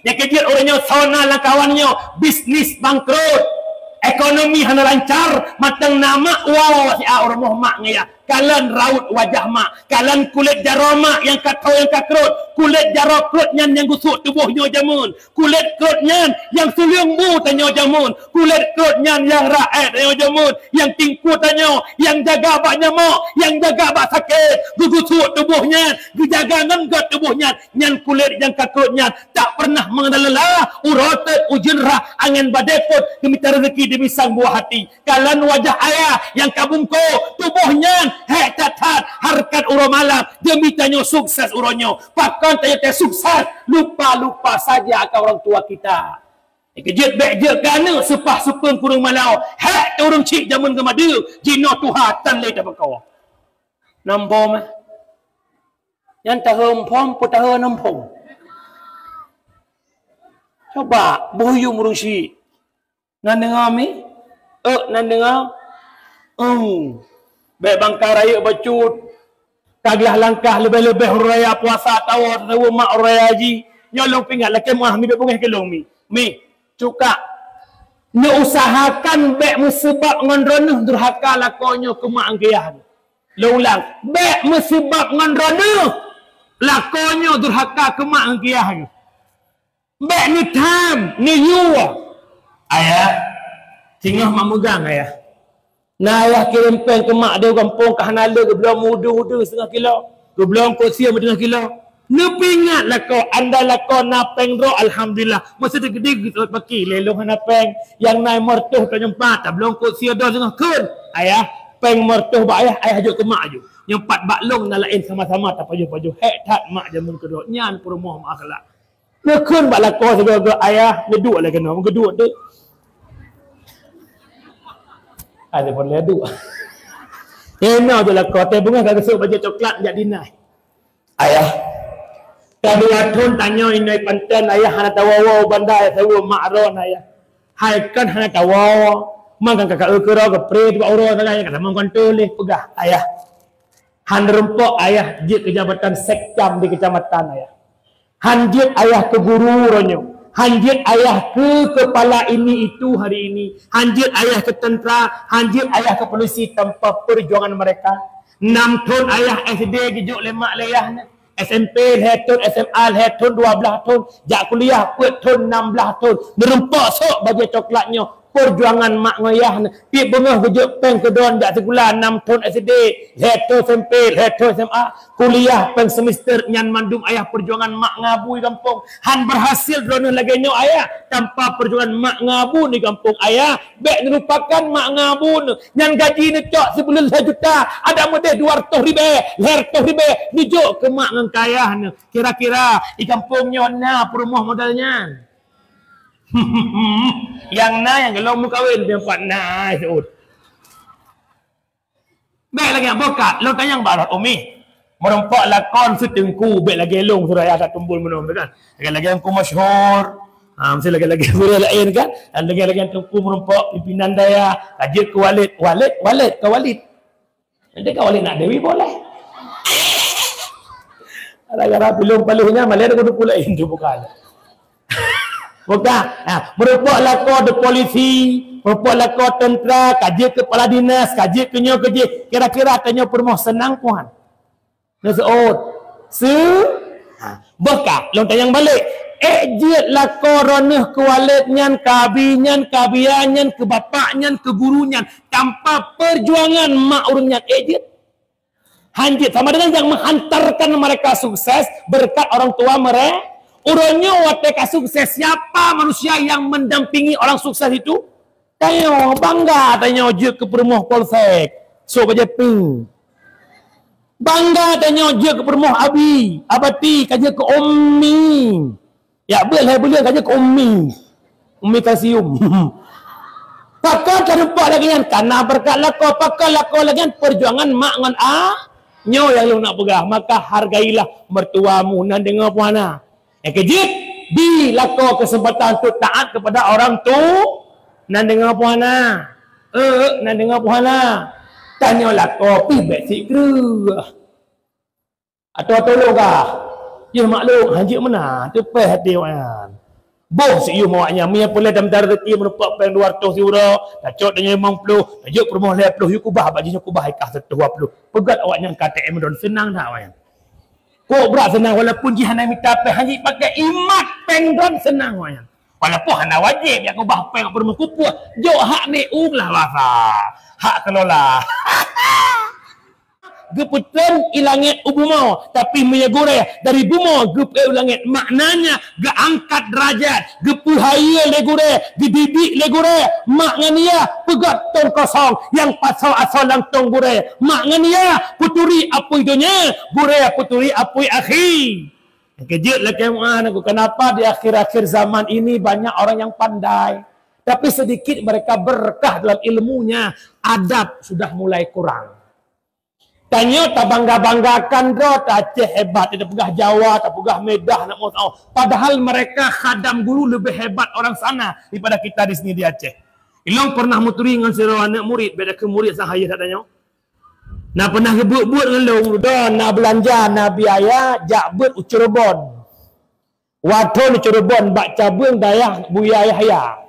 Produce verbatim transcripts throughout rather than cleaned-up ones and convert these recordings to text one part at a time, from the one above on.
Nyang keujeuet ureuëng nyoe sona lam kawan nyoe, bisnis bangkrut, ekonomi hana lancar, mantong na mak, wow, siat u rumoh mak ngon yah. Kalon raut wajah mak, kalon kulét jaroe mak nyang ka tho nyang ka krot, kulét jaroe krot nyan nyang gusok tuboh nyoe jameun, kulét krot nyan nyang suleueng bu tanyoe jameun, kulét krot nyan nyang raék tanyoe jameun, nyang tingkue tanyoe, nyang jaga bak nyamok, nyang jaga bak sakét, geugusok tuboh nyan, geujaga ngon gét tuboh nyan, nyan kulét nyang ka krot nyan tak pernah mengenal lelah, uroe teuk ujeuen rhah, angén badée phon, geumita rezeki demi sang buah hati. Kalon wajah ayah nyang ka bungkôk, tuboh nyan hék that-that, hareukat uroe malam, demi tanyoe sukses uroe nyoe. Pakon tanyoe teu sukses, lupa-lupa saja akan orang tua kita. Keujeuet bék jeuet keu aneuk seupah-seupeueng kureueng malao, hék teu ureuëng chik jameun geumadeueng, jinoe tuha tan lé tabeukoe. Nambom, eh. Nyan taheuem phom, peutaheuem phom. Coba, boh yum ureuëng chik. Nan deungoe mi? Euk nan deungoe? Eung. Bék bangka rayeuk bacut. Ka glah langkah leubeh-leubeh uroe raya puasa tawoe tatawoe mak uroe raya jih. Nyoe lôn peuingat lakée meuah mi bék beungéh keu lôn mi. Mi, cukak. Neuusahakan bék meuseubab ngon droeneuh durhaka lakoe nyoe keu mak ngon keu yah. Lôn ulang, bék meuseubab ngon droeneuh lakoe nyoe durhaka keu mak ngon keu yah. Bék neutham, neuyue. Ayah, singoh mak meugang, ayah. Na ayah kirém péng keu mak di gampông ka hana le geubloe meuudu-udu seungoh kilo, geubloe eungkôt sie meuteungoh kilo. Neupeuingat lakoe, anda lakoe na péng droe, alhamdulillah. Meuseudeh geude geuseuôt baki, lé lôn hana péng. Nyang na meureutoh tanyoe pat, tabloe eungkôt sie droe seungoh kheun. Ayah, péng meureutoh bak ayah, ayah jok keu mak ju. Nyang pat bak lôn na laén sama-sama tapajoh-pajoh. Hék that mak jameun keudroe, nyan peurumoh meuakhlak. Neukheun bak lakoe sigoe-goe, "Ayah, neuduek lé keunoe, meugeuduk tu." Ada pun lé duek. Keunoe tu lakoe, teuh beungoh ka geuseuôt bajée coklat jak dinas. Ayah, ka dua thon tanyoe inoe panten, ayah hana tawoe-woe banda, ayah tawoe mak ron ayah. Hai kan hana tawoe, mangka ka ka eu keudroe geupre bak uroe sagai, ka tamong kantor lé peugah, ayah. Han reumpok ayah jeuet keu jabatan sekcam di kecamatan ayah. Han jeuet ayah keu guru uroe nyoe. Han jeuet ayah keu kepala ini itu hari ini. Han jeuet ayah keu tentera, han jeuet ayah keu polisi tanpa perjuangan mereka. Enam thon ayah S D geujok lé mak lé yah nyan. S M P lhée thon, S M A lhée thon, dua blaih thon, jak kuliah peuet thon, enam blaih thon. Neureumpok sok bajée coklat nyoe. Perjuangan mak ngon yah nyan. Tiep beungoh geujok péng keu droen jak sikula enam thon S D, lhée thon S M P, lhée thon S M A, kuliah péng semester nyan mandum ayah perjuangan mak ngon abu di gampông. Han berhasil droeneuh lagée nyoe ayah, tanpa perjuangan mak ngon abu di gampông ayah. Bék neulupakan mak ngon abu neuh. Nyan gaji neucok sibuleuen lhée juta, adak meudeh dua reutôh ribée, lhée reutôh ribée, neujok keu mak ngon keu ayah neuh. Kira-kira di gampông nyoe na peurumoh model nyan? Nyang na nyang golom meukawen, nyang pat na seuôt. Bék lagée bokat, lôn tanyong bak rot umi. Meurumpok lakon si Teungku, bék lagée lôn, suraya ka tumbul meunoe kan. Lagée-lagée Teungku Masyhur. Ha, mesti lagée-lagée gurée laén kan. Dan lagée-lagée Teungku meurumpok pimpinan dayah, ka jeuet keu walid, walid, walid, ka walid. Nanti ka walid nak dewi boleh. Gara-gara bilong paléh nyan, malah ada kudu pula itu bukan. Bukan. Ha, meurumpok lakoe di polisi, meurumpok lakoe tentera, ka jeuet keu kepala dinas, ka jeuet keu nyoe keu jih. Kira-kira tanyoe peurumoh seunang puhan. Neuseuôt. Se-, ha, boh ka, lôn tanyong balek. Ék jeuet lakoe droeneuh keu walid nyan, keu abi nyan, keu abia nyan, keu bapak nyan, keu guru nyan, tanpa perjuangan mak ureuëng nyan ék jeuet? Han jeuet, sama dengan yang menghantarkan mereka sukses berkat orang tua mereka. Uroe nyoe watée ka sukses, siapa manusia yang mendampingi orang sukses itu? Tanyoe, bangga tanyoe jeuet keu peurumoh polsek, sok bajée pink. Bangga tanyoe jeuet keu peurumoh abi, abati, ka jeuet keu umi. Ya, beuet lhée buleuen ka jeuet keu umi. Umi kalsium. Pakon ka rumpok lagée nyan? Kana beureukat lakoe. Pakon lakoe lagée nyan? Peujuangan mak ngon a. Nyoe nyang lôn nak peugah, maka hargailah mertuamu, nan deungoe puhana. Nyang keujeuet, bi lakoe keuseumpatan untuk taat kepada orang tu, nan deungoe puhana. Eh, nan deungoe puhana. Tanyoe lakoe pih bék sik kreueh. Atau tolong kah? Yeh maklum, hanjeuet meunan, teupeh até awak nyan. Boh siuem awaknyan, meunyo peureulèe dalam dara rezeki meurumpok péng dua ratus euro, tacok tanyoe limong ploh, tajok peurumoh lhèe ploh, yue kubah bak jih, kubah ikhlas seratus dua puluh. Peugöt awaknyan ka T M droen, seunang that awaknyan. Kok brat seunang, walaupun jih hana mita péng, hana jipakè, imat péng droen seunang awaknyan. Walaupun hana wajéb jak kubah péng peurumoh kupeuh, jok hak ni ueng lah basa. Hak kelola. Geupeutreun i langét u bumoe, tapi meunyo gurèe dari bumoe geupeuék u langét, maknanya geuangkat derajat, geupeuhayeue lé gurèe, geudidik lé gurèe. Mak ngon yah peugöt tong kosong nyang pasoe asoe lam tong gurèe. Mak ngon yah peuturi apui donya, gurèe peuturi apui akhé. Keujeuet lakèe meu'ah, kenapa di akhir-akhir zaman ini banyak orang yang pandai, tapi sedikit mereka berkah dalam ilmunya, adab sudah mulai kurang. Tanyoe tabangga-banggakan droe, ta Aceh hebat, tapeugah Jawa, tapeugah Medan, nak mau tahu. Padahal mereka khadam guru lebih hebat orang sana daripada kita di sini di Aceh. Ilong pernah meuturi ngon sidroe aneuk murid, beda keu murid sang hayeu that tanyoe. Na pernah geubeuet-beuet ngon lôn, droe na beulanja, na biaya, jak beuet u Cirebon. Watèe di Cirebon bak cabeueng dayah Buya Yahya.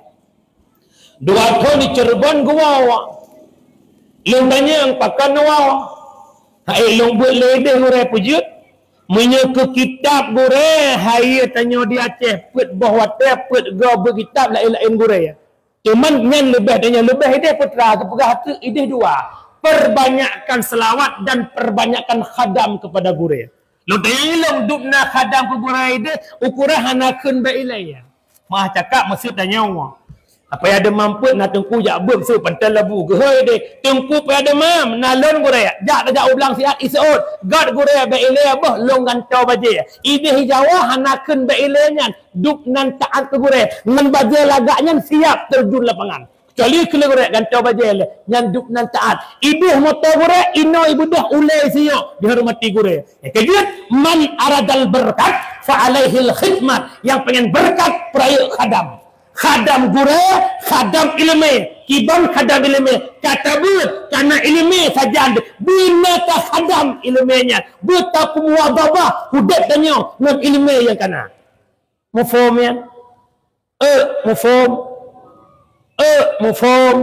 Dua thôn di Cirebon geuwoe. Lôn tanyong pakon woe. Hai lôn beuet lé idéh gurèe peujeuet. Meunyoe keu kitab gurèe, hayeu tanyoe di Aceh peuet boh watèe peuet goe beuet kitab laén-laén gurèe. Cuman nyan leubeh tanyoe leubeh idéh peue teuma geupeugah teuk idéh dua. Perbanyakkan selawat dan perbanyakkan khadam kepada gurèe. Lôn tanyong ilong dub na khadam keu gurèe idéh, ukuran hana kheun bèk ilèe. Mah cakap meuseue tanyoe. Apa ya demam peuet na teungku jak beuet meuseue pantai labu geuhôi idéh. Teungku payah demam, na lôn gurèe. Jak tajak u blang siat iseuôt. Göt gurèe bèk ilèe boh lôn gantoe bajèe. Idéh Jawa hana kheun bèk ilèe nyan. Dub nan taát keu gurèe, ngon bajèe lagak nyan siap terjun lapangan. Kecuali keu lé gurèe gantoe bajèe lé, nyan dub nan taát. Idéh moto gurèe, inoe ibeudôh ulèe siyok, dihormati gurèe. Nyang keujeuet, man aradal barakat fa alaihil khidmat. Nyang pengen berkat, peurayeuk khadam. Khadam gurèe, khadam ileumèe. Kiban khadam ileumèe, ka tabeuet, ka na ileumèe sajan, beuna takhadam ileumèe nyan. Beutapeumuwazabah udép tanyoe ngon ileumèe nyang ka na. Muphom nyan? Eh, muphom. Eh, muphom.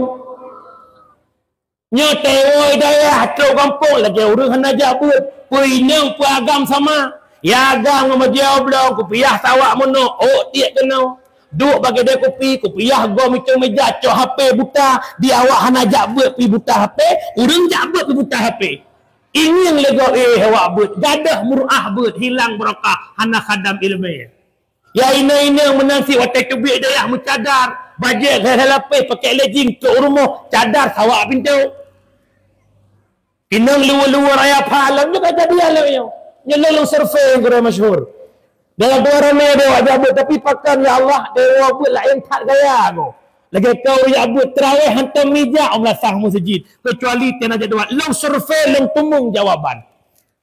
Nyoe teuwoe dayah trok gampông lagèe ureueng hana jak beuet. Peue inong peue agam sama. Ya agam ngon meujioe blong, kupiah sawak meunoe, ôk tiek keunoe. Duek bak keudè kupi, kupiah goe micong meja, cok H P buta, di awak hana jak beuet pi buta H P, ureueng jak beuet pi buta H P. Ingieng lé gob éh awak beuet, gadôh meuruah beuet, hilang barokah, hana khadam ileumèe. Ya inong-inong meunan cit watèe teubiet dayah meucadar, bajèe lhèe lapéh pakèk lé jing trok u rumoh, cadar sawak pintoe. Inong luweue-luweue raya pha lom nyoe ka jadi alèh nyoe. Nyoe lôn, lôn survei gurèe masyhur. Dalam dua ramè deh awak jak beuet, tapi pakon ya Allah, dewa beuet laén that gaya goe. Lagèe keu ureueng jak beuet teurawèh hantom mija, meunasah meuseujid. Kecuali tiena jadwal. Lôn survei, lôn teumeung jawaban.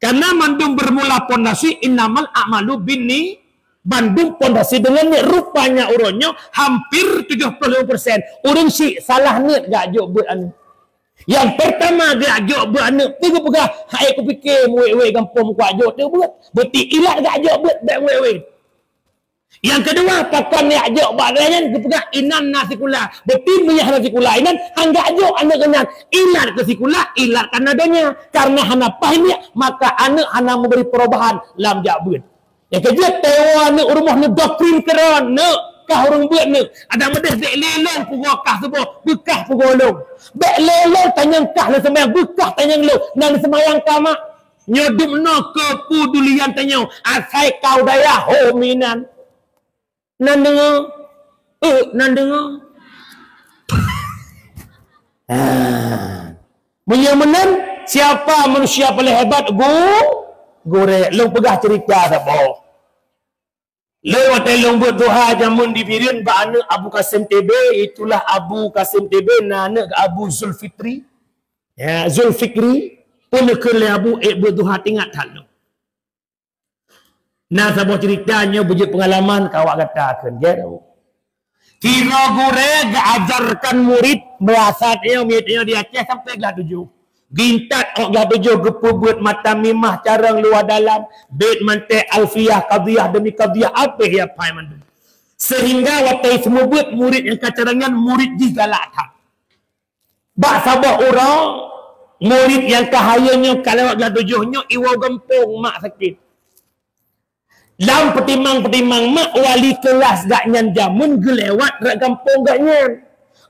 Karena mandum bermula pondasi innamal a'malu binni, bandum pondasi dengan niat. Rupanya uroe nyoe hampir tujuh puluh lima persen ureueng syiek salah niet geujak jok beuet aneuk. Nyang pertama geujak jok beuet aneuk, peue geupeugah, hai kupike meuwèt-wèt gampông kuat jok teuk beuet. Beuti ilat geujak jok beuet bèk meuwèt-wèt. Nyang keudua, pakon jak jok bak lagèe nyan geupeugah inan na sikula. Beuti meunyo hana sikula inan, han geujak jok aneuk nyan. Ilat keu sikula, ilat kana donya. Karena hana paih niet, maka aneuk hana meubri perubahan lam jak beuet. Nyang keujeuet, teuwoe aneuk u rumoh neudoktrin keudroe, neuk, kah ureueng beuet neuk. Adak meudeh bèk lé lôn pugoe kah suboh, beukah pugoe lôn. Bèk lé lôn tanyong kah lôn seumayang, beukah tanyong lôn, na lôn seumayang kah mak. Nyoe dum noe keupedulian tanyoe, asai kau dayah ho minan. Nan deungoe? Eh, nan deungoe? Ah. Meunyoe meunan, siapa manusia paling hebat? Gu-, gurèe. Lôn peugah cerita saboh. Lôn watèe lôn beuet duha jameun di Bireuen bak aneuk Abu Kasim T B, itulah Abu Kasim T B na aneuk Abu Zulfikri. Ya, Zulfikri, peuneukheun lé Abu ék beuet duha teuingat that lôn. Na saboh cerita nyoe beujeuet peungalaman keu awak gata kheun, gèt. Sidroe gurèe geuajarkan murid, meurasa nyoe miet nyoe di Aceh sampai glah tujoh. Geuintat ôk glah tujoh geupeubuet mata mimah carông luwa dalam, bèt mantèe alfiyah qadhiyah demi qadhiyah, abéh ya phai mandum. Sehingga watèe seumeubeuet murit nyang ka carông nyan, murit jih galak that. Bak saboh uroe, murit nyang ka hayeue nyoe ka lewat buleuen tujoh nyoe iwoe gampông mak sakét. Lam peutimang-peutimang mak, wali keulas gobnyan jameun geulewat rot gampông gobnyan.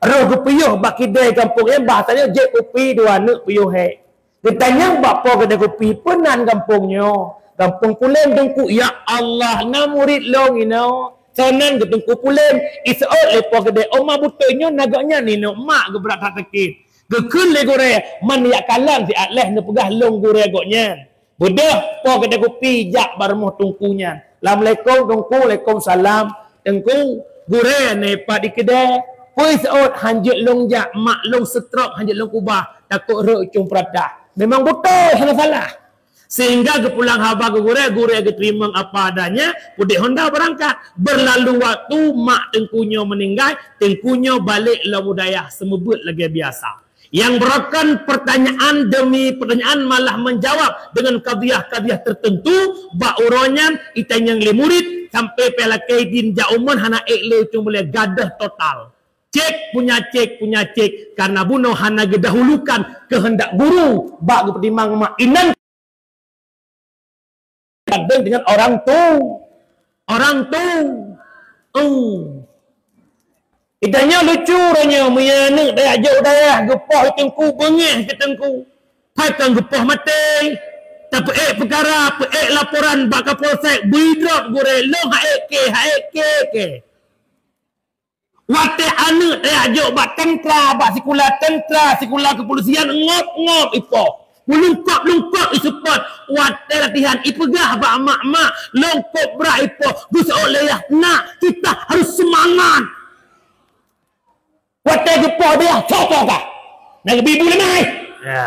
Roh geupiôh bak kidai gampông nyan, bahasa nyoe jép kupi dua aneuk piôh hék. Geutanyong bak po keude kupi, "Peue nan gampông nyoe?" "Gampông Pulen, Teungku." "Ya Allah, na murit lôn inoe." "Soe nan?" "Geuteungku Pulen." Iseuôt lé po keude, "Oh, ma beutôi nyoe na gobnyan inoe, mak geubrat that sakét." Geukheun lé gurèe, "Man jak kalon siat lheuh neupeugah lôn gurèe gobnyan." Beudôh po keude kupi jak bak rumoh teungku nyan. "Assalamualaikum, Teungku." "Waalaikumsalam." "Teungku, gurèe na pat di keude?" "Peue seuôt, hanjeuet lôn jak, mak lôn seutrok, hanjeuet lôn keubah, takot rhot cong peuratah." Memang beutôi, hana salah. Sehingga geupulang haba keu gurèe, gurèe geuteurimong apa adanya, peuduek honda beurangkat. Beurlalu waktu, mak teungku nyoe meuninggai, teungku nyoe balek lam budaya seumeubeuet lagèe biasa. Nyang beurokon pertanyaan demi pertanyaan malah menjawab dengan qadhiyah-qadhiyah tertentu, bak uroe nyan itanyong lé murit sampai pih lakèe idin jak u mon hana ék lé cong bulèe, gadôh total. Cek punya cek, punya cek, karena bunoe hana geudahulukan keuheundak guru bak geupeutimang mak inan banding dengan orang tu. Orang tu. Hmm. Itanyong lucu uroe nyoe, meunyoe aneuk tajak jok dayah, geupoh teungku, beungéh keu teungku. Hai kon geupoh maté. Tapeuék peukara, peuék laporan bak Kapolsek, bri droe gurèe, lôn ha ék kèe, ha ék kèe kèe. Watèe aneuk tajak jok bak teuntra, bak sikula teuntra, sikula kepolisian, ngop-ngop ipoh. Lungkop-lungkop iseupôt. Watèe latihan ipeugah bak mak-mak, lungkop brat ipoh. Geuseuôt lé yah, "Nak, kita harus semangat." Watèe geupoh dayah, "Soe poh kah?" "Nak geubi bu lemai." Ya.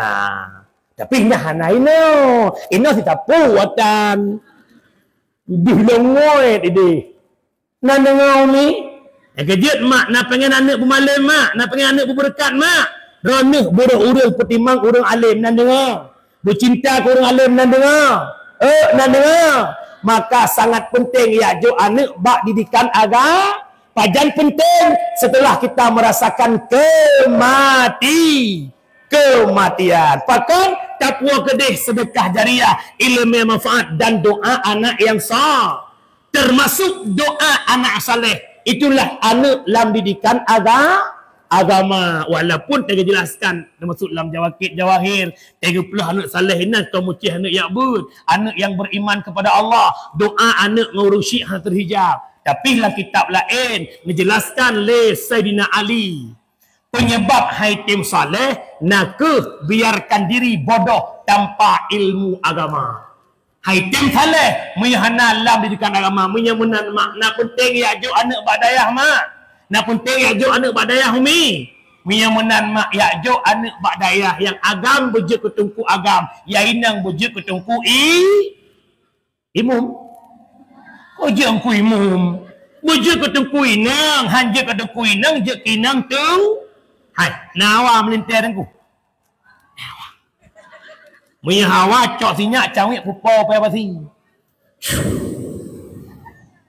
Tapi nyan hana inoe. Inoe sitapu atan. Dih longoi idéh. Na deungoe, Umi? Nyang keujeuet, mak, na peungen aneuk beumalém, mak, na peungen aneuk beubeureukat, mak. Droeneuh beureuh ureueng peutimang ureueng além, na deungoe? Beucinta keu ureueng além, na deungoe? Eh, na deungoe? Maka sangat penting jak jok aneuk bak didikan aga-, pajan penting setelah kita merasakan kemati-, kematian. Pakon? Tapuwoe keudéh seudeukah jariah, ileumèe manfaat, dan doa anak nyang sa-, Termasuk doa anak saleh, itulah aneuk lam didikan aga-, agama. Walaupun teujelaskan, termasuk lam Jawakit Jawahir, teugeupluh aneuk saleh inan kon meucéh aneuk jak beuet, aneuk nyang beriman kepada Allah, doa aneuk ngon ureueng syik hana teuhijab. Tapi lam kitab laén neujelaskan lé Saidina Ali. Penyebab hai tém saleh na kheueh biarkan diri bodoh tanpa ilmu agama. Hai tém saleh, meunyoe hana lam didikan agama, meunyoe meunan mak, na peunteng jak jok aneuk bak dayah mak, na peunteng jak jok aneuk bak dayah umi. Meunyoe meunan mak jak jok aneuk bak dayah nyang agam beujeuet keu teungku agam, nyang inong beujeuet keu teungku i-, Imum. Oh, jeuet keu imum. Beujeuet keu teungku inong, han jeuet keu teungku inong, jeuet keu inong teung-, hai, na hawa meulintèe teungku. Meunyoe hawa cok sinyak cawék pupo payah basi.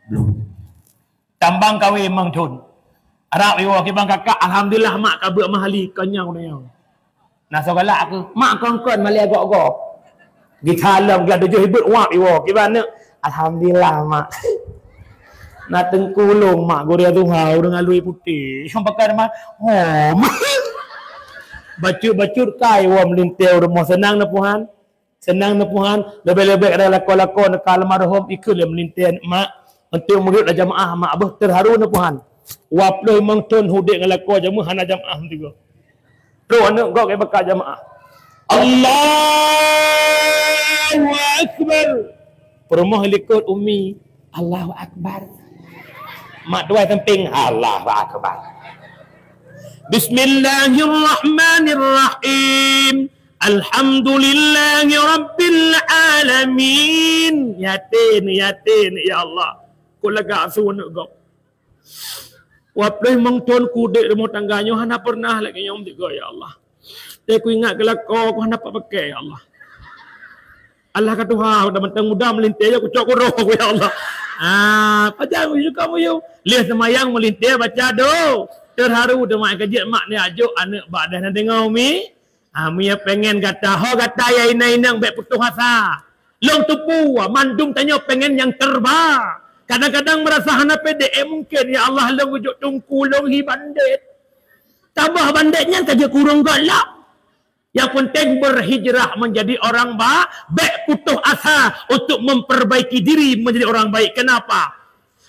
Belum. Tambang kawé mang thon. Arab iwoe kiban kakak, alhamdulillah mak ka beuet mahali konyang uneuyong. Na soe galak aku, mak kon-kon malèe gok-gok. Geusalom glah tujoh ribèe wab iwoe kiban neuk. Alhamdulillah mak. Na teungku lôn mak gurèe tuha ureueng alui putéh. Pakon mak. Oh. Bacut-bacut kai woe meulintèe u rumoh seunang na puhan. Seunang neupuhan, leubeh-leubeh kadang lakoe-lakoe neuka almarhum ikheun lé meulintèe mak, eunteuk murit lam jamaah mak beuh teuharu neupuhan. Dua ploh limong thon udép ngon lakoe jameun hana jamaah meusigoe. Trok aneuk gob geubakat jamaah. Allahu Akbar. Peurumoh likot umi. Allahu Akbar. Mak tuai sampéng. Allahu Akbar. Bismillahirrahmanirrahim. Alhamdulillahi rabbil alamin. Yatin, yatin, ya Allah. Kok lagak su aneuk gob. Dua ploh limong thon kudép rumoh tangga nyoe hana pernah lagèe nyoe meusigoe, ya Allah. Teuh kuingat keu lakoe ku hana pat pakè, ya Allah. Allah ka tuha, udah mantong muda meulintèe, ya kucok kuroh ku, ya Allah. Ah, pajan muyum ka muyum. Lheuh seumayang meulintèe baca do. Teuharu teuma ka jeuet mak nyan jok aneuk bak deh na deungoe umi. Ah, meunyo pengen gata, ho gata ya inong-inong bèk putôh asa. Lôn teupeue, mandum tanyoe pengen nyang terba. Kadang-kadang meurasa hana pede, eh, mungken, ya Allah, lôn geujok teungku lôn hi bandét. Tabah bandét nyan ka jeuet keu ureueng galak. Yang penting berhijrah menjadi orang ba-, bèk putôh asa untuk memperbaiki diri menjadi orang baik. Kenapa?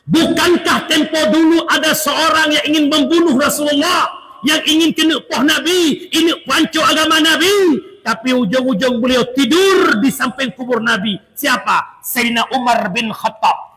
Bukankah tempo dulu ada seorang yang ingin membunuh Rasulullah, yang ingin keuneuk poh Nabi, ingin pancô agama Nabi, tapi ujong-ujong beliau tidur di samping kubur Nabi. Siapa? Sayyidina Umar bin Khattab.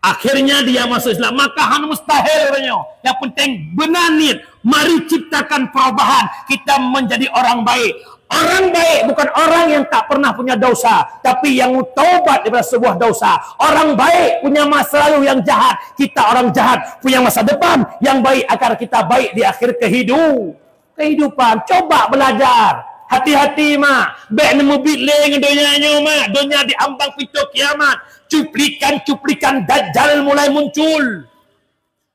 Akhirnya dia masuk Islam. Maka hana mustahil uroe nyoe. Yang penting beuna niet. Mari ciptakan perubahan. Kita menjadi orang baik. Orang baik bukan orang yang tak pernah punya dosa, tapi yang taubat daripada sebuah dosa. Orang baik punya masa lalu yang jahat, kita orang jahat punya masa depan yang baik agar kita baik di akhir kehidupan. Kehidupan, coba belajar. Hati-hati, mak. Bèk neumubiet lé ngon donya nyoe, mak. Donya di ambang pintoe kiamat. Cuplikan-cuplikan Dajjal mulai muncul.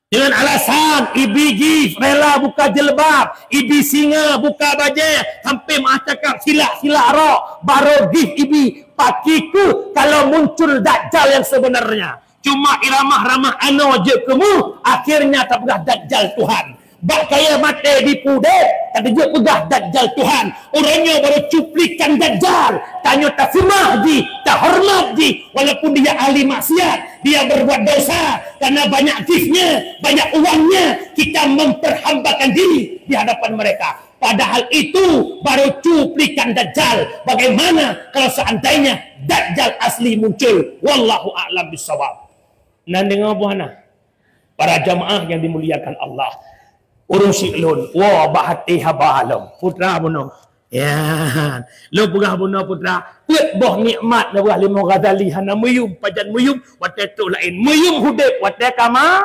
Dengan alasan, ibi jih rela buka jilbab, ibi singa buka bajèe, sampai meucakap silak-silak rok, barô jih ibi paki keuh kalau muncul Dajjal yang sebenarnya. Cuma iramah-ramah anoe jeuet keu mu, akhirnya tapeugah Dajjal Tuhan. Bak kayèe maté di pudek, ka teujeuet peugah Dajjal Tuhan. Uroe nyoe barô cuplikan Dajjal. Tanyoe taseumah jih, tahoreumat jih, walaupun dia ahli maksiat, dia berbuat dosa, karena banyak jihnya, banyak uangnya, kita memperhambakan diri di hadapan mereka. Padahal itu baru cuplikan Dajjal. Bagaimana kalau seandainya Dajjal asli muncul? Wallahu a'lam bishawab. Nan deungoe boh hana? Para jamaah yang dimuliakan Allah. Ureueng syiek lôn, woe bak até haba lom. Putra bunoe. Ya. Lôn peugah bunoe putra, peuet boh nikmat neupeugah lé Imam Ghazali hana meuyum, pajan meuyum watèe trok laén. Meuyum udép watèe ka ma-,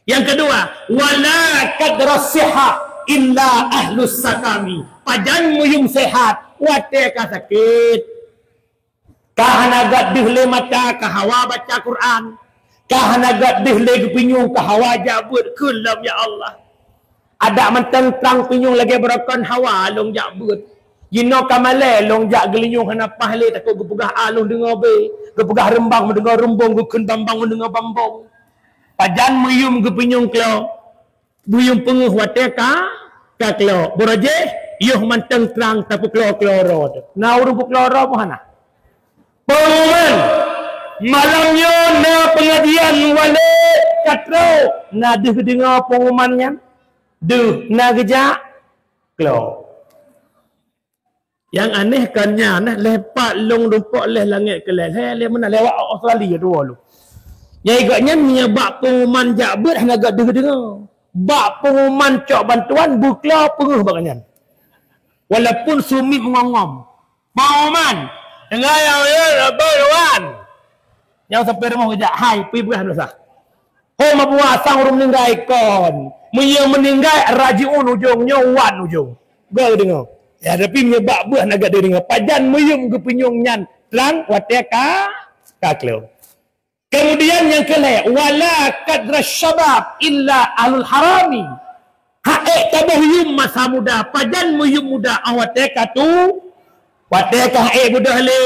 Yang kedua, wala kadras siha illa ahlus sakami. Pajan meuyum sehat watèe ka sakét. Ka hana gèt deuh lé mata, ka hawa baca Quran. Ka hana gèt deuh lé geupinyueng, ka hawa jak beuet, kheun lom, ya Allah. Adak mantong trang pinyueng lagèe beurokon hawa lôn jak beuet. Jinoe ka malèe lôn jak geulinyueng hana paih lé, takot geupeugah a lôn deungoe bèe, geupeugah reumbang meudeungoe reumbong, geukheun bambang meudeungoe bambong. Pajan meuyum geupinyueng klo, meuyum peungeuh watèe ka, ka klo. Beurajéh, yoh mantong trang tapeuklo-klo droe teuh. Na ureueng peuklo droe boh hana? Pengumuman, malam nyoe na pengajian walék ka trok. Na deuh deungoe pengumuman nyan? Deuh, na geujak? Klo. Nyang aneh kon nyan, lheuh pat lôn dumpok lheuh langét keu lhèe, lhèe meunan lewat Australia dua lôn. Nyang gobnyan meunyoe bak pengumuman jak beuet hana gèt deuh deungoe. Bak pengumuman cok bantuan beuklo peungeuh bak nyan. Walaupun sumiet meungom-ngom. Pengumuman, tinggai nyang ya Rabbi Wan. Nyang sampai rumoh geujak, hai, pih beurah dosa. Ho meubuasang ureueng meuninggai kon. Meunyoe meuninggai, rajiun ujong, nyoe wan ujong. Gèt deungoe. Ya, tapi meunyoe bak beuet hana gèt deungoe. Pajan meuyum geupinyueng nyan trang watèe ka, ka klo. Kemudian nyang keulhèe, wala kadra syabab illa ahlul harami. Hak ék taboh yum masa muda, pajan meuyum muda, ah, watèe ka tu, watèe ka hak ék beudôh lé,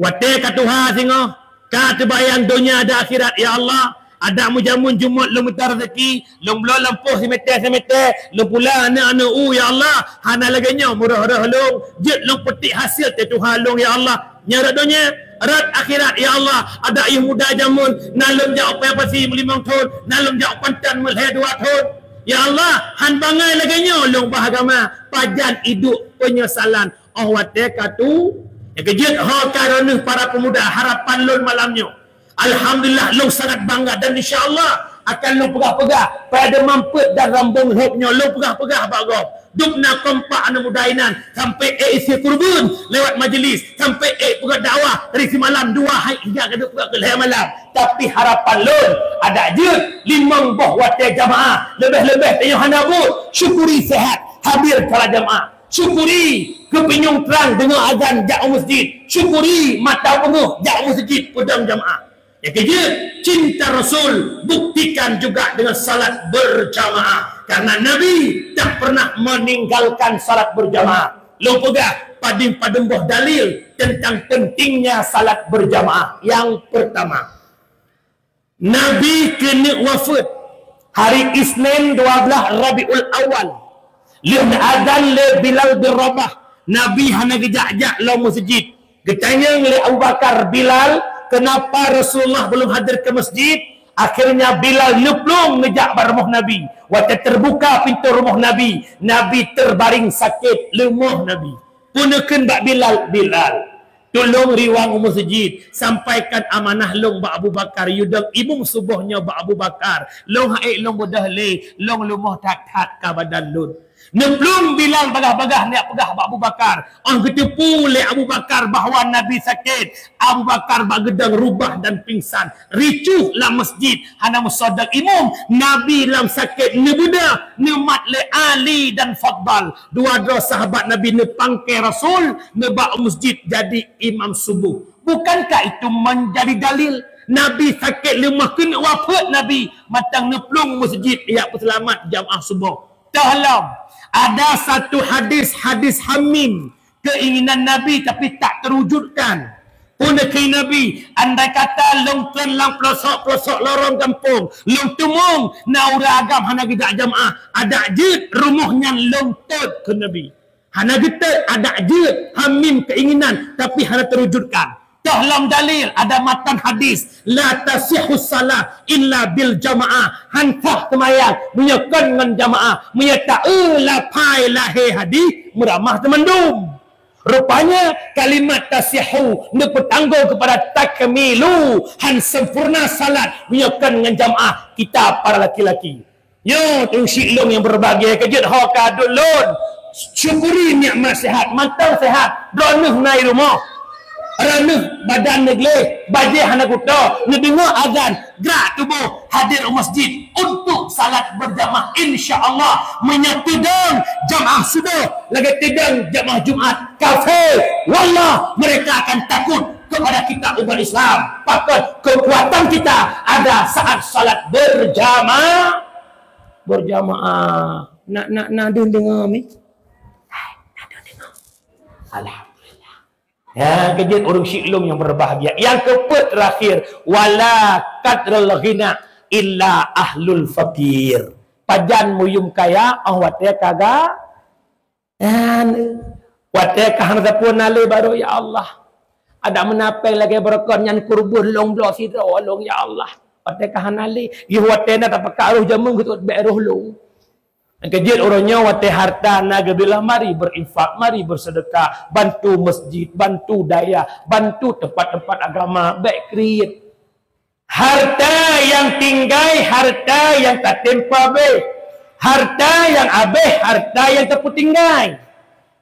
watèe ka tuha singoh, ka teubayang donya dan akhirat, ya Allah. Adak meujameun jumôt lôn mita raseuki, lôn bloe lampôh simeter-simeter, lôn pula aneuk-aneuk u, ya Allah. Hana lagèe nyoe meurôh-rôh lôn, jeuet lôn peutik hasil teuh tuha lôn, ya Allah. Nyoe rot donya, rot akhirat, ya Allah. Adak yôh muda jameun, na lôn jak u Paya Pasi meulimong thôn, na lôn jak u Panton meulhèe dua thôn. Ya Allah, han bangai lagèe nyoe lôn bah agama, pajan iduek peunyesalan. Oh watèe ka tu, nyang keujeuet ho ka droeneuh para peumuda, harapan lôn malam nyoe. Alhamdulillah, lôn sangat bangga dan insya Allah akan lôn peugah-peugah pada mampet dan rambong lhôb nyoe lôn peugah-peugah bak gob. Dub na kompak aneuk muda inan sampai ék isi kurban lewat majlis, sampai ék peugah dakwah dari simalam dua hai hingga ka deuh peugah keu lhèe malam. Tapi harapan lôn adak jeuet limong boh watèe jamaah, leubeh-leubeh tanyoe hana buet. Syukuri sehat, hadir para jamaah. Syukuri geupinyueng trang deungoe azan jak u masjid. Syukuri mata beungoh jak u masjid peudong jamaah. Nyang keujeuet, cinta Rasul buktikan juga dengan salat berjamaah. Karena Nabi tak pernah meninggalkan salat berjamaah. Lôn peugah padum-padum boh dalil tentang pentingnya salat berjamaah. Yang pertama, Nabi keuneuk wafeuet hari Isnin dua belas Rabiul Awal. Lheueh azan lé Bilal bin Rabah, Nabi hana geujak-jak lom meuseujid. Geutanyong lé Abu Bakar, "Bilal, kenapa Rasulullah belum hadir ke masjid?" Akhirnya Bilal neuplueng neujak bak rumoh Nabi. Watée teubuka pintoe rumoh Nabi, Nabi teubaréng sakét, leumoh Nabi. Peue neukheun bak Bilal, "Bilal, tulông riwang u meuseujid, sampaikan amanah lôn bak Abu Bakar, yue dong imum suboh nyoe bak Abu Bakar. Lôn han ék lôn beudôh lé, lôn leumoh that-that ka badan lôn." Neuplueng Bilal bagaih-bagaih neujak peugah bak Abu Bakar. Óh geuteupeue lé Abu Bakar bahwa Nabi sakét, Abu Bakar bak geudong rubah dan pingsan. Ricuh lam masjid, hana meusoe dong imum. Nabi lam sakét neubeudôh, neumat lé Ali dan Fadal. Dua droe sahabat Nabi neupangke Rasul, neubak u meuseujid jadi imam suboh. Bukankah itu menjadi dalil? Nabi sakét leumoh keuneuk wafeuet Nabi, mantong neuplueng u meuseujid jak peuseulamat jamaah suboh. Toh lom, ada satu hadis, hadis hamim, keinginan Nabi tapi tak terwujudkan. Peue neukheun Nabi, "Andai kata lôn kheun lam peulosok-peulosok lorong gampông, lôn teumeung na ureuëng agam hana geujak jamaah, adak jeuet rumoh nyan lôn tôt," kheun Nabi. Hana geutot, adak jeuet, hamim keinginan, tapi hana terwujudkan. Toh lom dalil, ada matan hadis, "La tasihhu salah illa bil jamaah." Han sah seumayang meunyoe kon ngon jamaah. Meunyoe taeu lapai lahé hadis, meuramah teumandum. Rupanya kalimat tasihhu neupeutanggong kepada takmilu, han sempurna salat meunyoe kon ngon jamaah kita para laki-laki. Nyoe ureuëng syiek lôn nyang berbahagia, keujeuet ho ka dulôn. Syukuri nikmat sehat, mantong sehat, droeneuh na i rumoh. Raneuk badan neugleh, bajée hana kuto, neudeungoe azan, gerak tuboh hadir u masjid untuk salat berjamaah, insya Allah. Meunyoe teudong jamaah suboh lagée teudong jamaah Jumat, kafé, wallah, mereka akan takut kepada kita umat Islam. Pakon? Kekuatan kita ada saat salat berjamaah. Berjamaah. Nak, nak, nak deuh deungoe mi? Hai, nak deuh deungoe. Alhamdulillah. Ya, keujeuet ureuëng syiek lôn nyang berbahagia. Nyang keupeuet terakhir, "Wala qadral ghina illa ahlul faqir." Pajan meuyum kaya, óh watée ka ga-, dan watée ka hana sapeue na lé baru, "Ya Allah, adak meunapéng lagée beureukat nyan keu ruboh lôn bloe sidroe lôn, ya Allah." Watée ka hana lé, yoh watée na tapeugah roh jamong geutot bék roh lôn. Keujeuet uroe nyoe watée harta na geubila, mari berinfak, mari bersedekah, bantu masjid, bantu dayah, bantu tempat-tempat agama, bék kriet. Harta nyang tinggai, harta nyang tatem peuabéh. Harta nyang abéh, harta nyang tapeutinggai.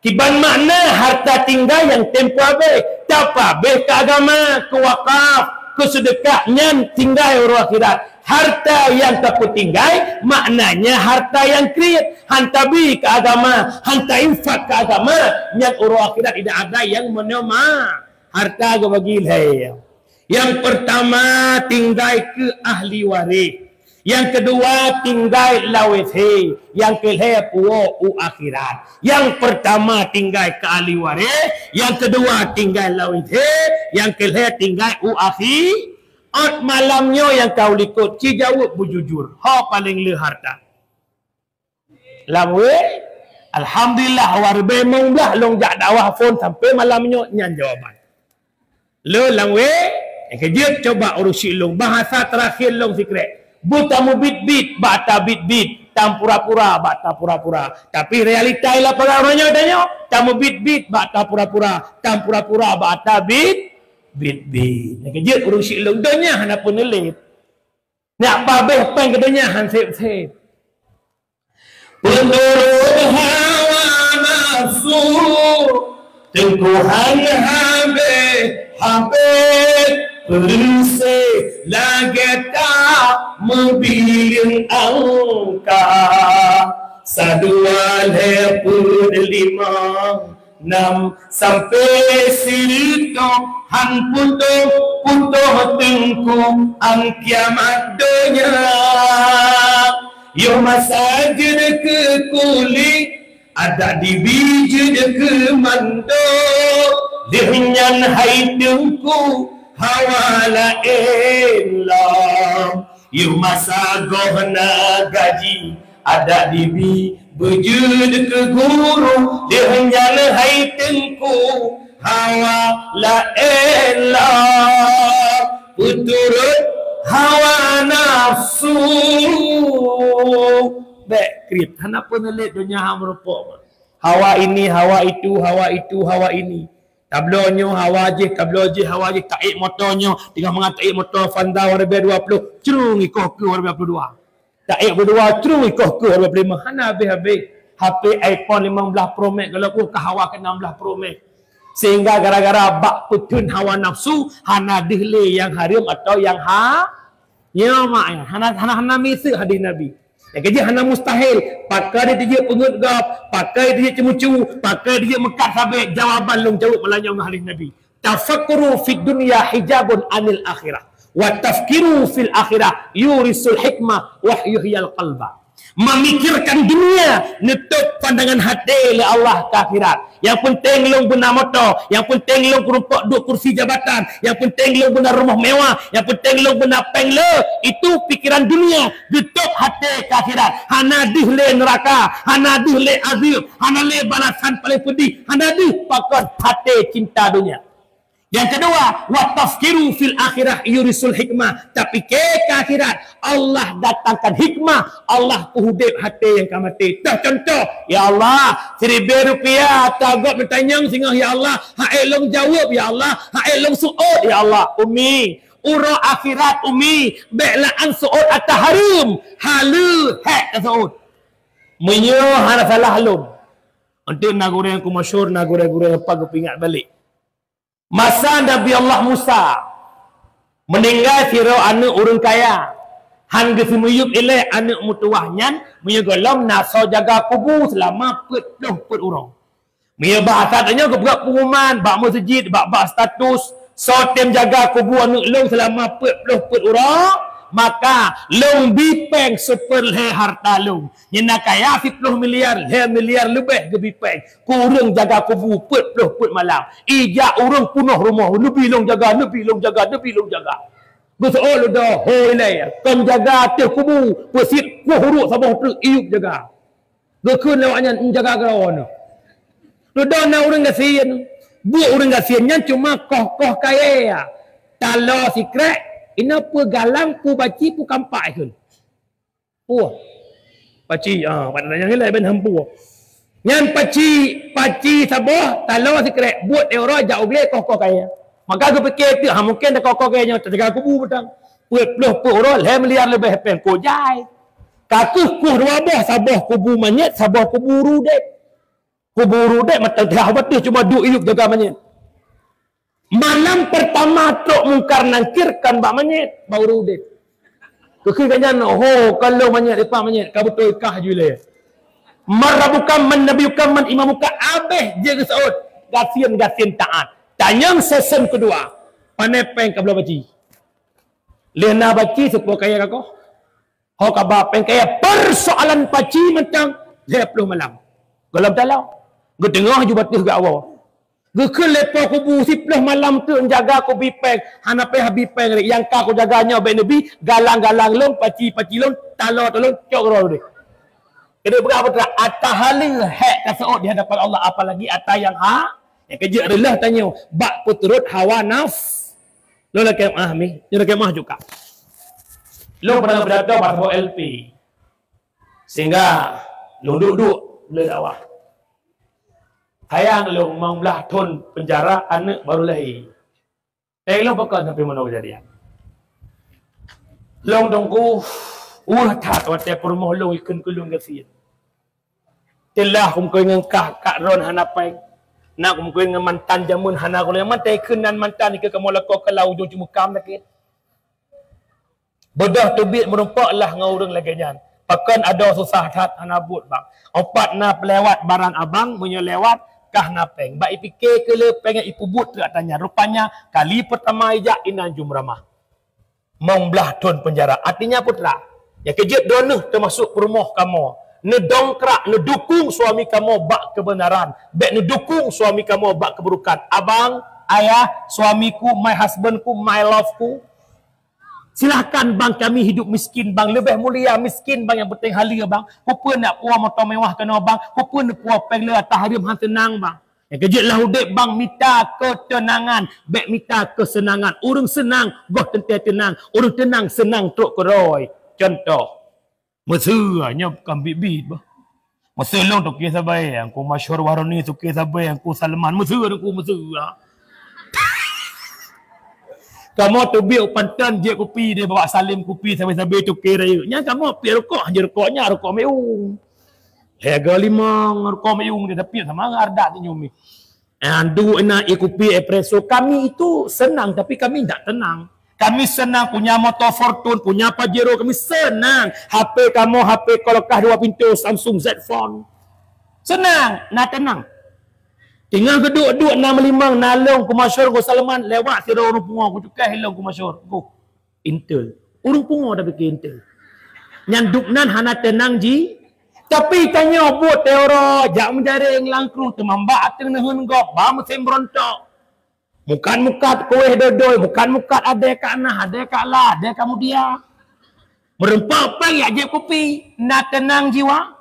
Kiban makna harta tinggai nyang tem peuabéh, tapeuabéh keu agama, keu wakaf, keu seudeukah, nyan tinggai uroe akhirat. Harta nyang tapeutinggai maknanya harta nyang kriet, han tabi keu agama, han tainfak keu agama, nyan uroe akhirat idak ada nyang meunema. Harta geubagi lhée. Nyang peurtama tinggai keu ahli waréh. Nyang keudua tinggai lawét hé, nyang keulhée puwoe u akhirat. Nyang peurtama tinggai keu ahli waréh, nyang keudua tinggai lawét hé, nyang keulhée tinggai u akhi-, ôt malam nyoe nyang ka u likot, ci jaweueb beujujur, ho paleng le harta. Lam wé, alhamdulillah, awak ribée mong blah lôn jak dakwah phon sampai malam nyoe nyan jawaban. Le lam wé, nyang keujeuet coba ureuëng syiek lôn, bahasa terakhir lôn sikrek. Beutameubiet-biet bak ata biet-biet, tampura-pura bak ata pura-pura. Tapi realita ialah peugah uroe nyoe tanyoe, tameubiet-biet bak ata pura-pura, tampura-pura bak ata biet, biet-biet. Nyang keujeuet ureuëng syiek lôn, donya hana peuneulet. Nyak pabéh péng keu donya han sép-sép. Peunurot hawa nafsu, teungku han habéh-habéh, peureuséh lagée tameubileung angka. Sadua lhée peuet limong, Nam sampai sireutôh han putôh-putôh teungku, 'an kiamat donya. Yoh masa jeuet keu kulét, adak dibi jeuet keu mandô. Lheueh nyan hai teungku, hawa laén lom. Yoh masa goh na gaji, adak dibi beujeuet keu guru. Lheueh nyan hai teungku, hawa laén lom, peuturot hawa nafsu. Bék kriet, hana peuneulet donya hana meurumpok. Hawa ini, hawa itu, hawa itu, hawa ini. Tabloe nyoe hawa jih, tabloe jih hawa jih, taék moto nyoe, teungoh mangat taék moto Honda warna biru dua puluh, crung ikoh keu warna biru dua puluh dua. Taék berdua, crung ikoh keu warna biru dua puluh lima. Hana habéh-habéh. H P iPhone lima belas Pro Max kalau ka hawa keu enam belas Pro Max. Sehingga gara-gara bak peutheun hawa nafsu, hana deuh lé nyang hareuem atawa nyang ha-, nyoe mak nyan. Hana, hana, hana miseue hadis Nabi. Nyang keujeuet hana mustahil. Pakon dijeuet peungeuet gob, pakon dijeuet ceumucu, pakon dijeuet meukat sabé, jawaban lôn jaweueb malam nyoe ngon hadis Nabi. Tafakkuru fid dunya hijabun anil akhirah. Wa tafkiru fil akhirah yurisul hikmah wa yuhyil qalba. Memikirkan dunia neutôb pandangan até lé Allah keu akhirat. Nyang peunteng lôn beuna moto, nyang peunteng lôn keurumpok duek kursi jabatan, nyang peunteng lôn beuna rumoh mewah, nyang peunteng lôn beuna péng le, itu pikiran dunia, geutôb até keu akhirat. Hana deuh lé neuraka, hana deuh lé azeub, hana lé balasan paléng peudih, hana deuh pakon até cinta dunia. Nyang keudua, wa tafkiru fil akhirah yurisul hikmah. Tapiké keu akhirat, Allah datangkan hikmah, Allah peuudeb até nyang ka maté. Toh contoh, ya Allah, siribèe rupiah ata gob neutanyong singoh, ya Allah, hana ék lôn jaweueb, ya Allah, hana ék lôn seuôt, ya Allah. Umi, uroe akhirat, Umi, bék la'an seuôt ata hareuem, haleue hék taseuôt. Meunyoe hana salah lôn, eunteuk na gurèe nyang masyhur, na gurèe-gurèe nyang pat geupeuingat balek. Masa Nabi Allah Musa, meuninggai sidroe aneuk ureueng kaya, han geuseumiyueb ilèe aneuk meutuwah nyan, meunyoe gohlom na soe jaga kubu seulama peuet ploh peuet uroe. Meunyoe bak asai nyoe geupeugah pengumuman bak meuseujid, bak, bak status, soe tem jaga kubu aneuk lôn seulama peuet ploh peuet uroe, maka lôn bi péng seupeurlhèe hareuta lôn. Nyan na kaya siploh miliar, lhèe miliar leubeh geubi péng keu ureueng jaga kubu peuet ploh peuet malam. Ijak ureueng peunoh rumoh, neubi lôn jaga, neubi lôn jaga, neubi lôn jaga. Geuseuôt ludoe, hôi lé, kon jaga ateueh kubu, peusit kueh uruek saboh treuk iyup jaga. Geukheun lé awak nyan, "Neujaga keudroe neuh." Ludoe na ureueng gasien, buet ureueng gasien nyan cuma koh-koh kayèe. Taloe sikrék, inoe peue galang, peue baci, peue kampak ikheun. Puih. Paci, ah, pada nanya nilai ben hempua. Nyan paci, paci saboh, taloe sikrék, buet euro jak u glé koh-koh kayèe. Maka geupiké teuk, ha, mungken koh-koh kayèe nyoe teuga kubu beutang. Peuet ploh peuet uroe, lhèe miliar leubeh péng ko jai. Ka keuh kueh dua boh, saboh kubu manyét, saboh kubu ureueng udép. Kubu ureueng udép mantong teuhah batéh cuma duek iyup jaga manyét. Malam pertama trok Mungkar Nangkir kon bak manyét, bak ureueng udép. Geukheun gobnyan, "Ho, kon lôn manyét, dipat manyét, ka beutôi kah ju ilèe. Man rabbuka, man nabiyuka, man imamuka," abéh jeuet geuseuôt. Gasien-gasien taát. Tanyong sesi keudua, "Pané péng kabloe baci?" "Lheueh na baci, seupôt kayèe ka koh." Ho kaba péng kayèe, persoalan paci mantong lhèe ploh malam. Gohlom taloe. Geuteungoh ju batéh geuwoe. Geukheun lé po kubu, siploh malam teuk neujaga kubi péng, hana payah bi péng lé. Nyang ka kujaga nyoe bék neubi, galang-galang lôn, paci-paci lôn, taloe-taloe lôn, cok keudroe deh. Keuneuk peugah peue teuma, ata haleue hék ka seuôt di hadapan Allah, apalagi ata nyang ha, nyang keujeuet reuloh tanyoe bak peuturot hawa nafs. Lôn lakèe meu'ah mi, lôn lakèe meu'ah juga. Lôn pernah pidato bak saboh L P. Sehingga lôn duek-duek lé dakwah. Sayang lôn limong blaih thon penjara, aneuk baru lahé. Péng lôn pakon sampoe meunoe keujadian. Lôn teungku, ueh that watèe peurumoh lôn ikheun keu lôn gasien. Teulah kumeukeuen ngon kah, kak droen hana péng. Na kumeukeuen ngon mantan jameun hana guna. Mantan ikheun nan mantan ikheun kamoe lakoe keu lam ujong Ceumeukam sakét. Beudôh teubiet meurumpok lah ngon ureueng lagèe nyan. Pakon adoe susah that hana buet bang. Opat na peulewat barang abang, meunyoe lewat, peurintah na péng. Bak ipike keu le péng nyang ipeubuet treuk ata nyan. Rupanya kali peurtama ijak inan jeuem ramah. Mong blaih thon peunjara. Artinya peue teuma? Nyang keujeuet droeneuh teumasok peurumoh kamoe. Neudongkrak, neudukung suami kamoe bak keubeunaran. Bék neudukung suami kamoe bak keuburukan. Abang, ayah, suamiku, my husbandku, my loveku. Silahkan bang kami hidup miskin bang. Leubeh mulia miskin bang, nyang penting haleue bang. Peue-peue nak puwoe moto mewah keunoe bang. Peue-peue nak puwoe péng le ata hareuem han seunang bang. Nyang keujeuet lam udeb bang mita keuteunangan, bék mita keuseunangan. Ureuëng seunang goh teuntée teunang, ureuëng teunang seunang trok keudroe. Cuntoh, meuseu nyoe bukan bit-bit bah. Meuseu lôn toke sabe, Teungku Masyhur Wahroni toke sabe, Teungku Salman meuseu, Teungku meuseu. Kamoe teubiet u Panton jép kupi, dia bawa salem kupi sabe-sabe toke rayeuk. Nyan kamoe piep rukok, hanjeuet rukok nyan rukok meu'ung. Hareuga limong rukok meu'ung dia tapi sama ardak senyum ni. Ah, duek na ikupi espresso. Kami itu senang, tapi kami tidak tenang. Kami senang punya motor Fortune, punya Pajero, kami senang. H P kamoe, H P kolokah dua pintu, Samsung Z Phone. Senang, na tenang. Tinggal geuduk-duk na meulimong, na lôn Teungku Masyhur Teungku Salman lewat sidroe ureuëng pungo, kucukai lôn Teungku Masyhur. Teungku, Intel. Ureuëng pungo tapi ke Intel. Nyan dubnan hana tenang ji. Tapi tanyoe buet teoro, jak meujareng langkrueng teumamba ateueng neuheun gob, ba meusén beurontok. Mukat-mukat kueh dodoi, mukat-mukat adé ka nah, adé ka la, adé ka mudia. Meureumpok péng yak jép kupi, na tenang jiwa.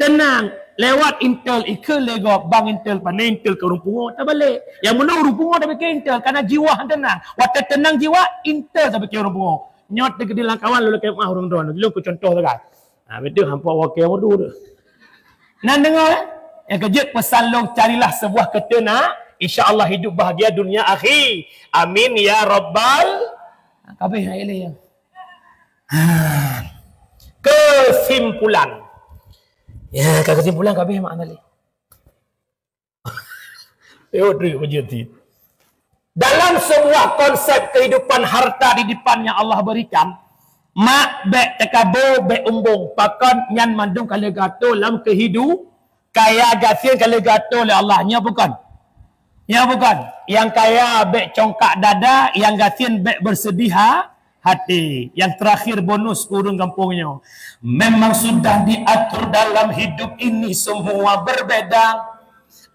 Tenang, lewat Intel ikheun lego bang Intel, pane Intel keu ureuëng pungo tabalek. Nyang meunoe ureuëng pungo tapi ke Intel karena jiwa tenang. Watée tenang jiwa, Intel tapi ke ureuëng pungo. Nyoe teugeudi lam kawan lôn lakée meuah ureuëng droe, lôn keu contoh sagai. Ha, betul hampa wakil mudu tu. Nan dengar eh? Nyang keujeuet pesan lôn carilah sebuah keuteunak, insya Allah hidup bahagia dunia akhi. Amin ya rabbal. Kabeh hai le. Ha. Kesimpulan. Ya, ka kesimpulan kabeh makna le. Tengok duit bajeti. Dalam sebuah konsep kehidupan harta di depan yang Allah berikan, mak bék takabô, bék umbong, pakon nyan mandum ka leugato lam kehidup, kaya gasien ka leugato lé Allah. Nyo bukan? Nyo bukan? Yang kaya bék congkak dada, yang gasien bék bersedih ha-, hati. Yang terakhir bonus keu ureuëng gampông nyoe. Memang sudah diatur dalam hidup ini semua berbeda.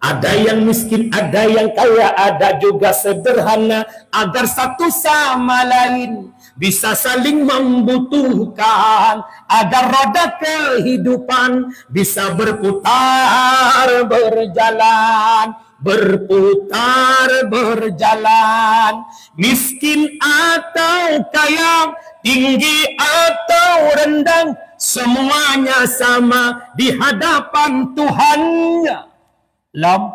Ada yang miskin, ada yang kaya, ada juga sederhana. Agar satu sama lain bisa saling membutuhkan. Agar roda kehidupan bisa berputar, berjalan, berputar, berjalan. Miskin atau kaya, tinggi atau rendah, semuanya sama di hadapan Tuhannya. Lom,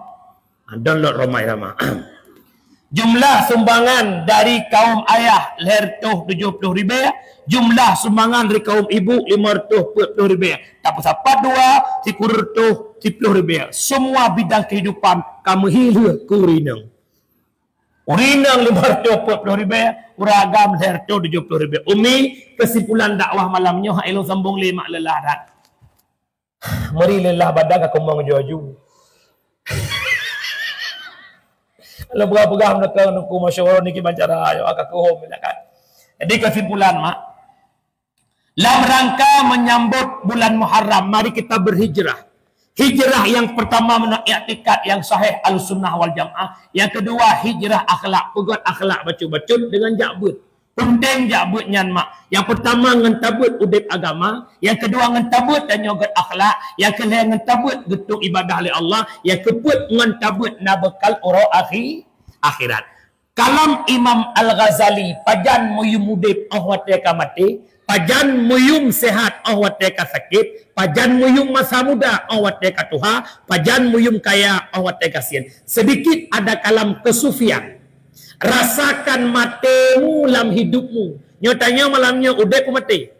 download Rhoma Irama. Jumlah sumbangan dari kaum ayah lhèe reutôh tujoh ploh ribèe, jumlah sumbangan dari kaum ibu lima reutôh peuet ploh ribèe. Tapeusapat dua, sikureueng reutôh siploh ribèe. Semua bidang kehidupan ka meuhileue keu ureueng inong. Ureueng inong lima reutôh peuet ploh ribèe, ureueng agam lhèe reutôh tujoh ploh ribèe. Umi, kesimpulan dakwah malam nyoe hai lôn sambong lé mak leulah that. Meuri leulah badan ka keumong aju-aju. Lôn peugah-peugah meunyoe keu nuku masyarakat niki bancara ayo ka keuhom kan. Jadi kesimpulan mak, lam rangka menyambut bulan Muharram, mari kita berhijrah. Hijrah yang pertama meunurot iktikad yang sahih Ahlussunnah wal Jamaah. Yang kedua hijrah akhlak, peugöt akhlak bacut-bacut dengan jak beuet. Peunténg jak beuet nyan mak. Nyang peurtama ngon tabeuet udeb agama, nyang keudua ngon tabeuet tanyoe göt akhlak, nyang keulhèe ngon tabeuet geutueng ibadah lé Allah, nyang keupeuet ngon tabeuet na beukal uroe akhi-, akhirat. Kalam Imam Al-Ghazali, pajan meuyum udeb 'oh watèe ka maté, pajan meuyum seuhat 'oh watèe ka sakét, pajan meuyum masa muda 'oh watèe ka tuha, pajan meuyum kaya 'oh watèe ka sién. Sedikit ada kalam kesufian. Rasakan matemu lam hidupmu. Nyoe tanyoe malam nyoe udeb peu maté?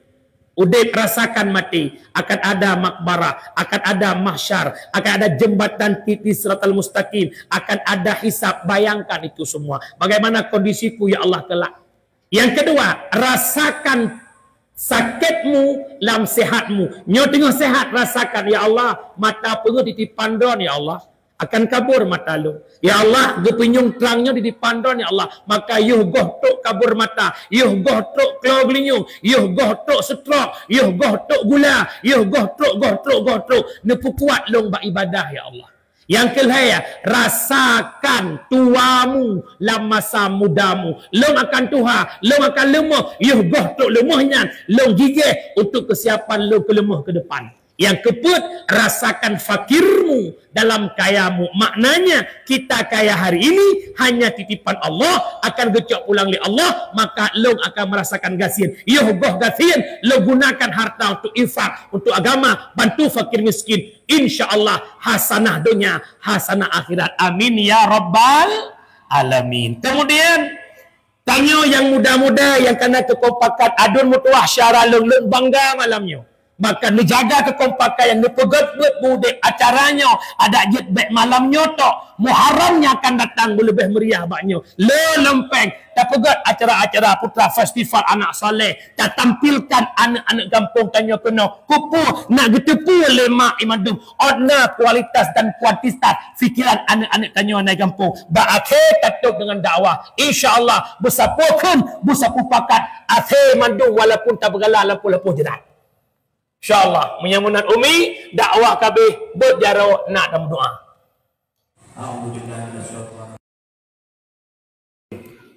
Udeb rasakan maté. Akan ada makbarah, akan ada mahsyar, akan ada jembatan titi siratal mustaqim, akan ada hisab. Bayangkan itu semua. Bagaimana kondisiku ya Allah kelak? Yang kedua, rasakan sakitmu lam sehatmu. Nyoe teungoh sehat rasakan ya Allah, mata peungeuh titipan droen ya Allah. Akan kabur mata lôn. Ya Allah, geupeunyueng trang nyoe di dipan droe, ya Allah. Maka yoh goh trok kabur mata, yoh goh trok klo geulinyueng, yoh goh trok stroke, yoh goh trok gula, yoh goh trok, goh trok, goh trok. Neupeukuat lôn bak ibadah, ya Allah. Nyang keulhèe, rasakan tuamu lam masa mudamu. Lôn akan tuha, lôn akan leumoh, yoh goh trok leumoh nyan, lôn gigeh untuk kesiapan lôn keu leumoh ke depan. Nyang keupeuet, rasakan fakirmu dalam kayamu. Maknanya, kita kaya hari ini hanya titipan Allah, akan geucok pulang lé Allah, maka lôn akan merasakan gasien. Yoh goh gasien, lôn gunakan harta untuk infak, untuk agama, bantu fakir miskin. Insya Allah, hasanah dunia, hasanah akhirat. Amin ya rabbal alamin. Kemudian, tanyoe nyang muda-muda nyang kana keukompakan, aduen meutuwah syara lôn, lôn bangga malam nyoe. Maka neujaga keukompakan nyang neupeugét buet beudeb acara nyoe, adak jeuet bèk malam nyoe tok. Muharram nyang akan datang beuleubeh meriah bak nyoe. Le lom pèng, tapeugét acara-acara Putra Festival Anak Saleh, tatampilkan aneuk-aneuk gampông tanyoe keunoe. Keupeue? Nak geuteupeue lé mak i mandum, ôt na kualitas dan kuantitas fikiran aneuk-aneuk tanyoe na i gampông. Bak akhé tatôb deungon dakwah. Insya Allah, beusapeue kheun, beusapeue pakat, akhé mandum walaupun tabeugala lampôh-lampôh jeurat. Insya Allah, meunyoe meunan Umi, dakwah ka abéh, beuet jaroe, nak tameudoa.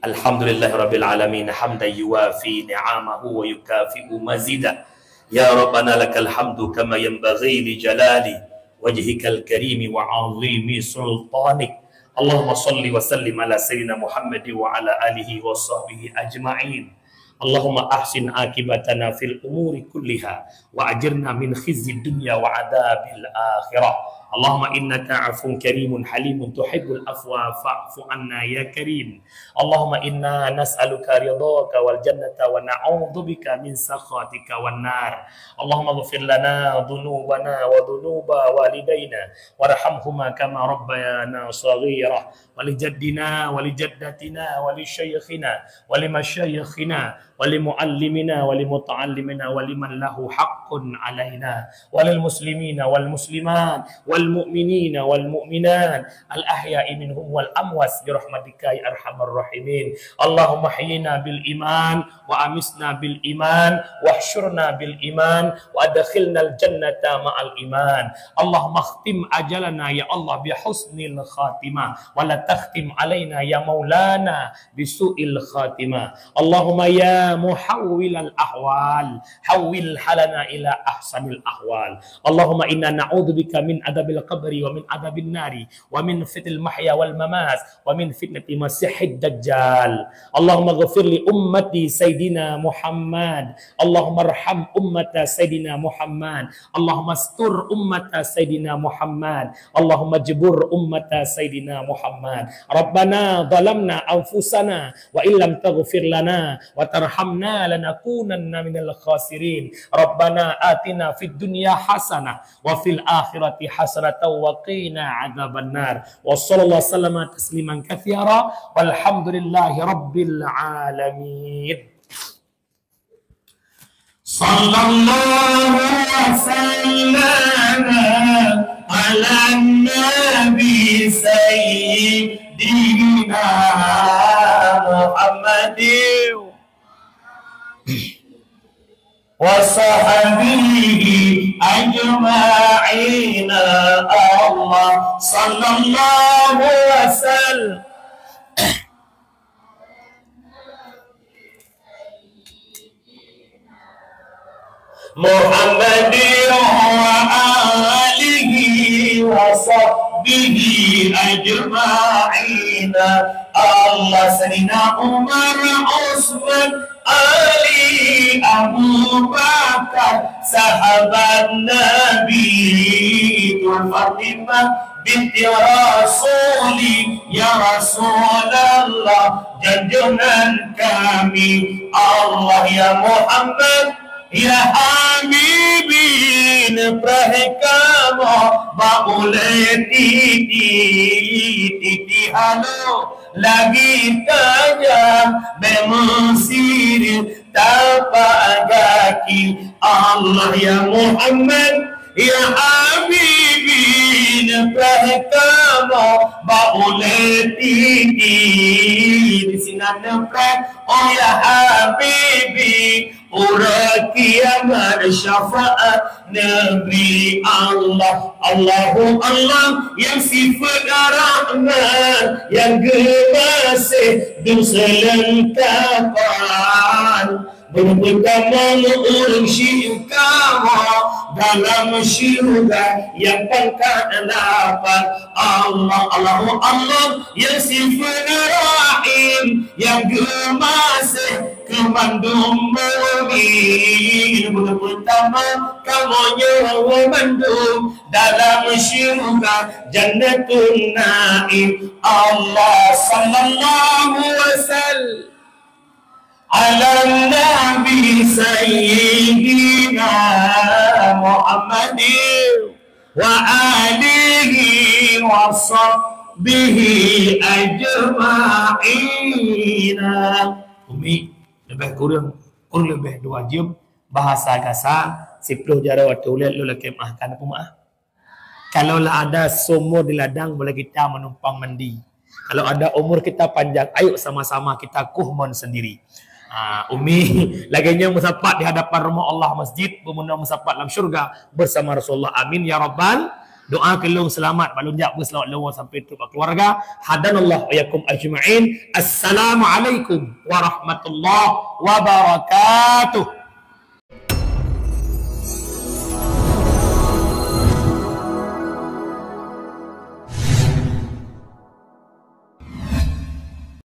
Alhamdulillahirabbil alamin, hamdan yuwafi ni'amahu wa yukafi'u mazida. Ya Rabbana, lakal hamdu kama yanbaghi li jalali wajhikal karimi wa azimi sultanik. Allahumma salli wa sallim ala sayyidina Muhammad wa ala alihi wa sahbihi ajma'in. Allahumma ahsin aqibatana fil umuri kulliha wa ajirna min khizyid dunya wa adzabil akhirah. Allahumma innaka afuwun karimun halimun tuhibbul afwa fa'fu anna ya karim. Allahumma inna nas'aluka ridhaka wal jannata wa na'udzubika min sakhatika wan nar. Allahumma ighfir lana dzunubana wa dzunuba walidaina warhamhuma kama rabbayana shaghira. Wa li jaddina wa li jaddatina wa li syaikhina wa li masyaikhina wa li muallimina wa li muta'allimina wa liman lahu haqqun alaina wa lil muslimina wal muslimat wal mu'minina wal mu'minat al ahya'i minhum wal amwat bi rahmatika ya arhamar rahimin. Allahumma ahyina bil iman wa amitna bil iman, wahsyurna bil iman, wa adkhilnal jannata ma'al iman. Allahumma khtim ajalana ya Allah bi husnil khatimah, wa la takhtim alaina ya maulana bi su'il khatimah. Allahumma ya muhawwilal ahwal, hawwil halana ila ahsanil ahwal. Allahumma inna na'udzubika min adzabil qabri wa min adzabin nari wa min fitnatil mahya wal mamat wa min fitnati masihid dajjal. Allahumma ghfir li ummati Sayyidina Muhammad. Allahumma arham ummata Sayyidina Muhammad. Allahumma astur ummata Sayyidina Muhammad. Allahumma jbur ummata Sayyidina Muhammad. Rabbana zalamna anfusana wa illam taghfir lana wa tarhamna lanakunanna minal khasirin. Rabbana atina fid dunya hasanah wa fil akhirati hasanatan wa qina adzabannar. Wa sallallahu sallama tasliman katsira. Walhamdulillahi rabbil alamin. Sallallahu wa sallama ala nabi sayyidina Muhammadin wa sahbihi ajma'in. Allah, sallallahu wa sallam. Muhammadin wa alihi wa sahbihi ajma'in. Allah, Sayyidina Umar, Utsman, Ali, Abu Bakar, sahabat Nabi, Tuan Fatimah binti Rasuli, ya Rasulullah, junjungan kami. Allah, ya Muhammad, ya Habibi, neupreh kamoe bak ulèe titi, titi halo lagi tajam, bèk meusireuk tapak gaki. Allah, ya Muhammad, ya Habibi, neupreh kamoe Bak ulée tinggi di sinan neupreh, oh ya Habibi, uroe kiamat syafaat neubri Allah. Allahu Allah nyang sifeuet rahmat, nyang geumaséh dum seulengkapan. Beureupeutama ureuëng syik kamoe dalam syeuruga nyang pangkat lapan. Allah, Allahu Allah nyang sifeuet Rahim, nyang geumaséh keu mandum mukmin. Beureupeutama kamoe nyoe mandum dalam syeuruga Jannatun Naim. Allah, sallallahu wasallam ala Nabi Sayyidina Muhammadin wa alihi wa sahbihi ajma'in. Umi, lebih kurang, kurang lebih dua jam, bahasa kasar, sepuluh jaroe watée ulée lôn lakée meu'ah, kan aku meu'ah. Kalau lah ada sumur di ladang, boleh kita menumpang mandi. Kalau ada umur kita panjang, ayo sama-sama kita kuh mon sendiri. Ha, Umi, lagée nyoe meusapat di hadapan rumah Allah masjid, beumeunoe meusapat lam syurga bersama Rasulullah. Amin ya rabbal. Doa keu lôn seulamat, bak lôn jak beuseulamat lôn sampai tu bak keluarga. Hadanallah wa iyyakum ajma'in. Assalamualaikum warahmatullahi wabarakatuh.